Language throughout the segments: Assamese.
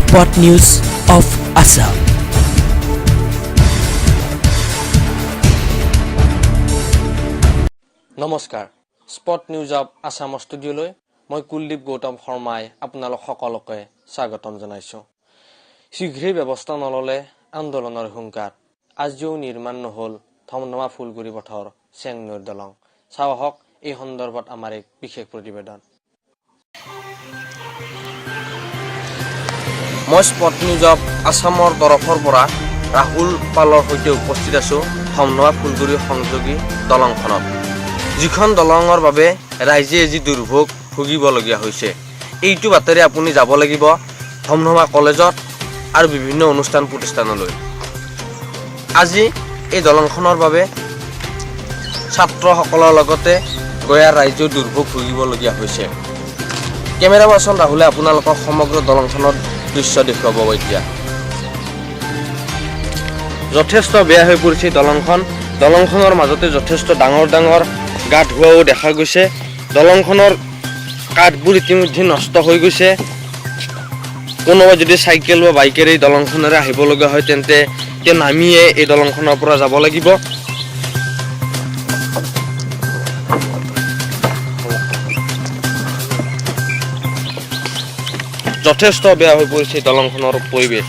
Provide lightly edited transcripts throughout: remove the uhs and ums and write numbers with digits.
Spot News of Assam. নমস্কাৰ, স্পট নিউজ অৱ আছামৰ ষ্টুডিঅ'লৈ মই কুলদীপ গৌতম শৰ্মাই আপোনালোক সকলোকে স্বাগতম জনাইছোঁ। শীঘ্ৰেই ব্যৱস্থা নল'লে আন্দোলনৰ হুংকাৰ। আজিও নিৰ্মাণ নহ'ল ধমধমা ফুলগুৰি পথৰ চেংনৈৰ দলং। চাওঁ আহক এই সন্দৰ্ভত আমাৰ এক বিশেষ প্ৰতিবেদন। মই স্পট নিউজ অৱ আছামৰ তৰফৰ পৰা ৰাহুল পালৰ সৈতে উপস্থিত আছোঁ ধমধমা ফুলগুৰি সংযোগী দলংখনত, যিখন দলঙৰ বাবে ৰাইজে আজি দুৰ্ভোগ ভুগিবলগীয়া হৈছে। এইটো বাটেৰে আপুনি যাব লাগিব ধমধমা কলেজত আৰু বিভিন্ন অনুষ্ঠান প্ৰতিষ্ঠানলৈ। আজি এই দলংখনৰ বাবে ছাত্ৰসকলৰ লগতে গঞাৰ ৰাইজেও দুৰ্ভোগ ভুগিবলগীয়া হৈছে। কেমেৰা পাৰ্চন ৰাহুলে আপোনালোকক সমগ্ৰ দলংখনৰ দৃশ্য দেখুৱাব। এতিয়া যথেষ্ট বেয়া হৈ পৰিছে দলংখন। দলংখনৰ মাজতে যথেষ্ট ডাঙৰ ডাঙৰ গাঁত হোৱাও দেখা গৈছে। দলংখনৰ কাঠবোৰ ইতিমধ্যে নষ্ট হৈ গৈছে। কোনোবা যদি চাইকেল বা বাইকেৰে এই দলংখনেৰে আহিব লগা হয়, তেন্তে তেওঁ নামিয়ে এই দলংখনৰ পৰা যাব লাগিব। যথেষ্ট বেয়া হৈ পৰিছে দলংখনৰ পৰিৱেশ।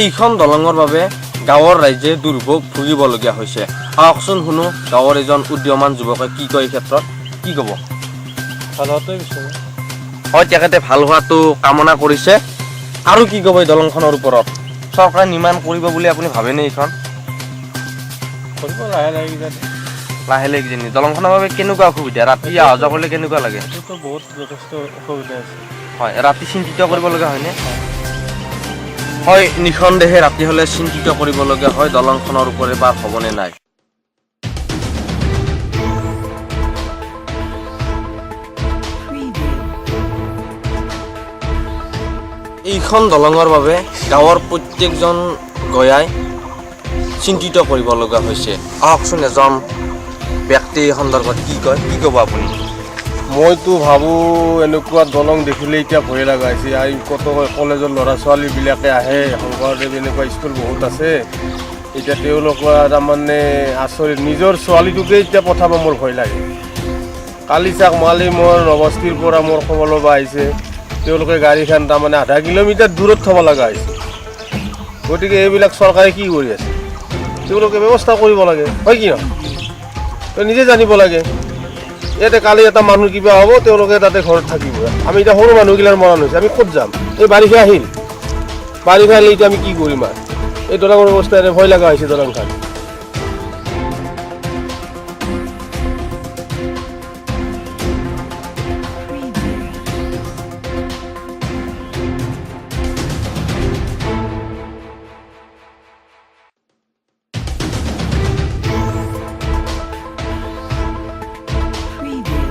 এইখন দলঙৰ বাবে গাঁৱৰ ৰাইজে দুৰ্ভোগ ভুগিবলগীয়া হৈছে। আহকচোন শুনো গাঁৱৰ এজন উদীয়মান যুৱকে কি কয় এই ক্ষেত্ৰত। কি ক'ব? ভাল হোৱাটোৱে বিচাৰোঁ। হয়, তেখেতে ভাল হোৱাটো কামনা কৰিছে। আৰু কি ক'ব এই দলংখনৰ ওপৰত? চৰকাৰে নিৰ্মাণ কৰিব বুলি আপুনি ভাবেনে এইখন? কৰিব লাহে লাহে কিজানি। লাহে লাহে কিজানি। দলংখনৰ বাবে কেনেকুৱা অসুবিধা? ৰাতি অহা যোৱা কৰিলে কেনেকুৱা লাগে? সেইটোতো বহুত যথেষ্ট অসুবিধা আছে। হয়, ৰাতি চিন্তিত কৰিব লগা হয়নে? হয়, নিঃসন্দেহে ৰাতি হ'লে চিন্তিত কৰিবলগীয়া হয়, দলংখনৰ ওপৰে পাৰ হ'বনে নাই। Preview. এইখন দলঙৰ বাবে গাঁৱৰ প্ৰত্যেকজন গঞাই চিন্তিত কৰিব লগা হৈছে। আহকচোন এজন ব্যক্তি এই সন্দৰ্ভত কি কয়। কি ক'ব আপুনি? মইতো ভাবোঁ, এনেকুৱা দলং দেখিলে এতিয়া ভয় লগা হৈছে। এই কত কলেজৰ ল'ৰা ছোৱালীবিলাকে আহে, শংকৰদেৱ এনেকুৱা স্কুল বহুত আছে। এতিয়া তেওঁলোকৰ তাৰমানে আচৰিত, নিজৰ ছোৱালীটোকে এতিয়া পঠাব মোৰ ভয় লাগে। কালি চাক মালি মোৰ নৱস্তিৰ পৰা মোৰ খবৰ ল'ব আহিছে। তেওঁলোকে গাড়ীখন তাৰমানে আধা কিলোমিটাৰ দূৰত থ'ব লগা হৈছে। গতিকে এইবিলাক চৰকাৰে কি কৰি আছে? তেওঁলোকে ব্যৱস্থা কৰিব লাগে, হয় কি নহয়? তো নিজে জানিব লাগে। ইয়াতে কালি এটা মানুহ কিবা হ'ব, তেওঁলোকে তাতে ঘৰত থাকিব। আমি এতিয়া সৰু মানুহগিলাৰ মৰণ হৈছে, আমি ক'ত যাম? এই বাৰিষা আহিল, বাৰিষা আহিলে এতিয়া আমি কি কৰিম? আৰু এই দলঙৰ অৱস্থা এনে ভয় লগা হৈছে দলংখন। Preview. Preview.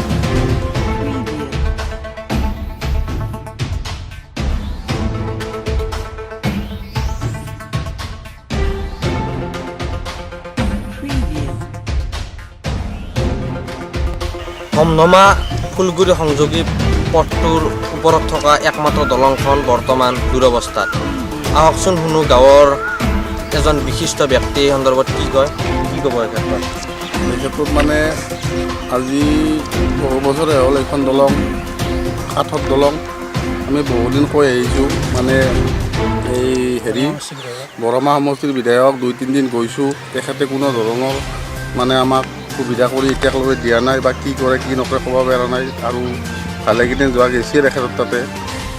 Preview. Preview. Preview. Preview. Dhamdhama Phulguri সংযোগী পথটোৰ ওপৰত থকা একমাত্ৰ দলংখন বৰ্তমান দুৰৱস্থাত। আহকচোন শুনো গাঁৱৰ এজন বিশিষ্ট ব্যক্তি এই সন্দৰ্ভত কি কয়। কি ক'ব এই ক্ষেত্ৰত? এই ক্ষেত্ৰত মানে আজি বহু বছৰে হ'ল এইখন দলং, কাঠৰ দলং। আমি বহুদিন কৈ আহিছোঁ, মানে এই হেৰি বৰমা সমষ্টিৰ বিধায়ক 2-3 দিন গৈছোঁ, তেখেতে কোনো ধৰণৰ মানে আমাক সুবিধা কৰি এতিয়ালৈকে দিয়া নাই বা কি কৰে কি নকৰে ক'ব পৰা নাই। আৰু ভালেকেইদিন যোৱা গৈছে তেখেতৰ তাতে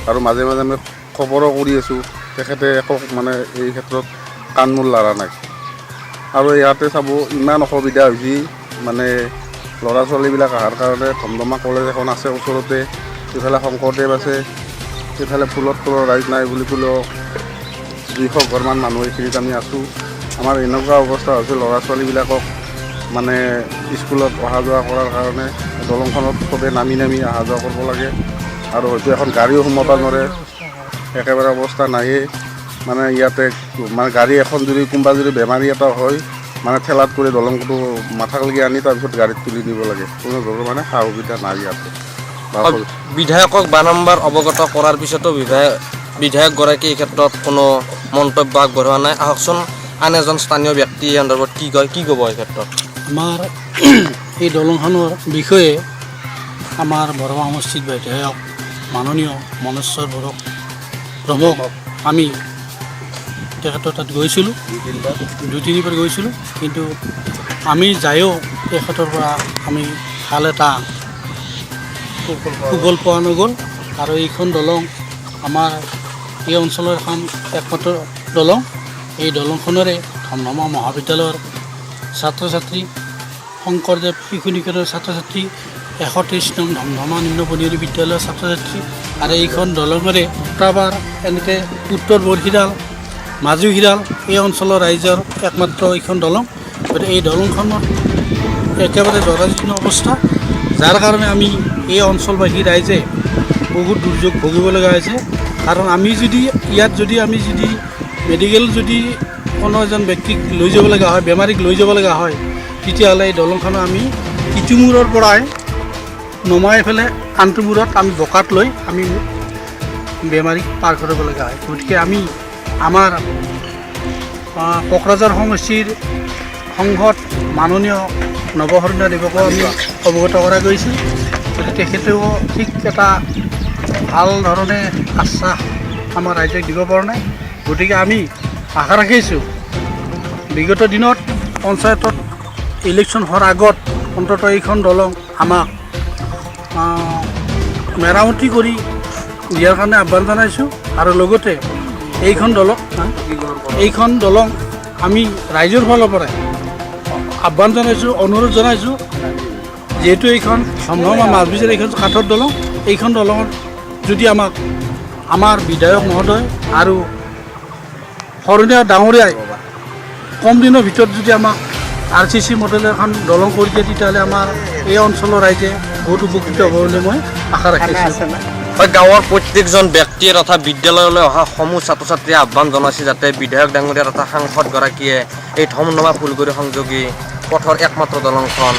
আৰু মাজে মাজে আমি খবৰো কৰি আছোঁ, তেখেতে একো মানে এই ক্ষেত্ৰত কাণ মূৰ লৰা নাই। আৰু ইয়াতে চাব ইমান অসুবিধা হৈছে মানে। ল'ৰা ছোৱালীবিলাক অহাৰ কাৰণে ধমধমা কলেজ এখন আছে ওচৰতে, ইফালে শংকৰদেৱ আছে, ইফালে ফুলৰ তলৰ ৰাইজ নাই বুলি ক'লেও 200 ঘৰমান মানুহ এইখিনিত আমি আছোঁ। আমাৰ এনেকুৱা অৱস্থা হৈছে, ল'ৰা ছোৱালীবিলাকক মানে স্কুলত অহা যোৱা কৰাৰ কাৰণে দলংখনত চবে নামি নামি অহা যোৱা কৰিব লাগে আৰু হয়তো এখন গাড়ীও সোমাব নোৱাৰে, একেবাৰে অৱস্থা নায়েই। মানে ইয়াতে মানে গাড়ী এখন যদি কোনোবা যদি বেমাৰী এটা হয়, মানে ঠেলাত কৰি দলংটো মাথালৈকে আনি তাৰপিছত গাড়ীত তুলি নিব লাগে। কোনো ধৰণৰ মানে সা সুবিধা নাই ইয়াতে। বিধায়কক বাৰম্বাৰ অৱগত কৰাৰ পিছতো বিধায়কগৰাকী এই ক্ষেত্ৰত কোনো মন্তব্য আগবঢ়োৱা নাই। আহকচোন আন এজন স্থানীয় ব্যক্তি এই সন্দৰ্ভত কি কয়, কি ক'ব এই ক্ষেত্ৰত? আমাৰ এই দলংখনৰ বিষয়ে আমাৰ বৰমা সমষ্টিৰ বিধায়ক মাননীয় মনেশ্বৰ বৰক ব্ৰহ্মক আমি তেখেতৰ তাত গৈছিলোঁ, দুই তিনিবাৰ গৈছিলোঁ, কিন্তু আমি যায়ো তেখেতৰ পৰা আমি ভাল এটা সুফল পোৱা নগ'ল। আৰু এইখন দলং আমাৰ এই অঞ্চলৰ এখন একমাত্ৰ দলং। এই দলংখনেৰে ধমধমা মহাবিদ্যালয়ৰ ছাত্ৰ ছাত্ৰী, শংকৰদেৱ শিশু নিকেতনৰ ছাত্ৰ ছাত্ৰী, 123 নং ধমধমা নিম্ন বুনিয়াদী বিদ্যালয়ৰ ছাত্ৰ ছাত্ৰী আৰু এইখন দলঙেৰে উত্ৰাবাৰ, এনেকৈ উত্তৰ বৰশিৰাল, মাজুশিৰাল এই অঞ্চলৰ ৰাইজৰ একমাত্ৰ এইখন দলং। গতিকে এই দলংখনত একেবাৰে জৰাজীৰ্ণ অৱস্থা, যাৰ কাৰণে আমি এই অঞ্চলবাসী ৰাইজে বহুত দুৰ্যোগ ভুগিব লগা হৈছে। কাৰণ আমি যদি ইয়াত যদি আমি যদি মেডিকেল যদি কোনো এজন ব্যক্তিক লৈ যাব লগা হয়, বেমাৰীক লৈ যাব লগা হয়, তেতিয়াহ'লে এই দলংখন আমি ইটো মূৰৰ পৰাই নমাই পেলাই আনটো মূৰত আমি বোকাত লৈ আমি বেমাৰীক পাৰ কৰিব লগা হয়। গতিকে আমি আমাৰ কোকৰাঝাৰ সমষ্টিৰ সংসদ মাননীয় নৱ শৰণীয়া দেৱকো আমি অৱগত কৰা গৈছিল। গতিকে তেখেতেও ঠিক এটা ভাল ধৰণে আশ্বাস আমাৰ ৰাইজক দিব পৰা নাই। গতিকে আমি আশা ৰাখিছোঁ বিগত দিনত পঞ্চায়তত ইলেকশ্যন হোৱাৰ আগত অন্ততঃ এইখন দলং আমাক মেৰামতি কৰি দিয়াৰ কাৰণে আহ্বান জনাইছোঁ। আৰু লগতে এইখন দলং আমি ৰাইজৰ ফালৰ পৰাই আহ্বান জনাইছোঁ, অনুৰোধ জনাইছোঁ। যিহেতু এইখন ধমধমা মাজবিজাৰ এইখন কাঠৰ দলং, এইখন দলঙত যদি আমাক আমাৰ বিধায়ক মহোদয় আৰু শৰণীয়া ডাঙৰীয়াই কম দিনৰ ভিতৰত যদি আমাক আৰচিচি মডেলৰ এখন দলং কৰি দিয়ে, তেতিয়াহ'লে আমাৰ এই অঞ্চলৰ ৰাইজে বহুত উপকৃত হ'ব বুলি মই আশা ৰাখিছোঁ। হয়, গাঁৱৰ প্ৰত্যেকজন ব্যক্তিয়ে তথা বিদ্যালয়লৈ অহা সমূহ ছাত্ৰ ছাত্ৰীয়ে আহ্বান জনাইছে যাতে বিধায়ক ডাঙৰীয়া তথা সাংসদগৰাকীয়ে এই ধমধমা ফুলগুৰি সংযোগী পথৰ একমাত্ৰ দলংখন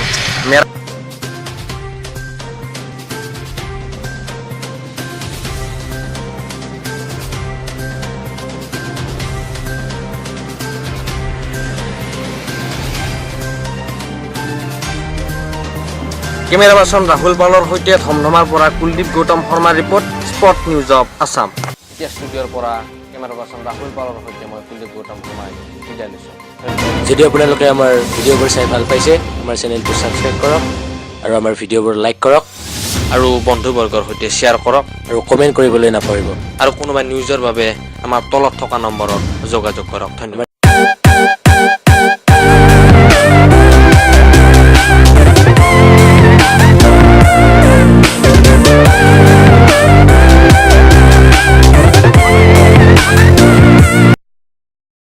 কেমেৰা পাৰ্চন ৰাহুল পালৰ সৈতে ধমধমাৰ পৰা কুলদীপ গৌতম শৰ্মাৰ report, spot news of Assam. এতিয়া ষ্টুডিঅ'ৰ পৰা কেমেৰা পাৰ্চন ৰাহুল পালৰ সৈতে মই কুলদীপ গৌতম শৰ্মাই বিদায় লৈছোঁ। যদি আপোনালোকে আমাৰ ভিডিঅ'বোৰ চাই ভাল পাইছে, আমাৰ চেনেলটো ছাবস্ক্ৰাইব কৰক আৰু আমাৰ ভিডিঅ'বোৰ লাইক কৰক আৰু বন্ধুবৰ্গৰ সৈতে শ্বেয়াৰ কৰক আৰু কমেণ্ট কৰিবলৈ নাপাহৰিব। আৰু কোনোবা নিউজৰ বাবে আমাৰ তলত থকা নম্বৰত যোগাযোগ কৰক। ধন্যবাদ।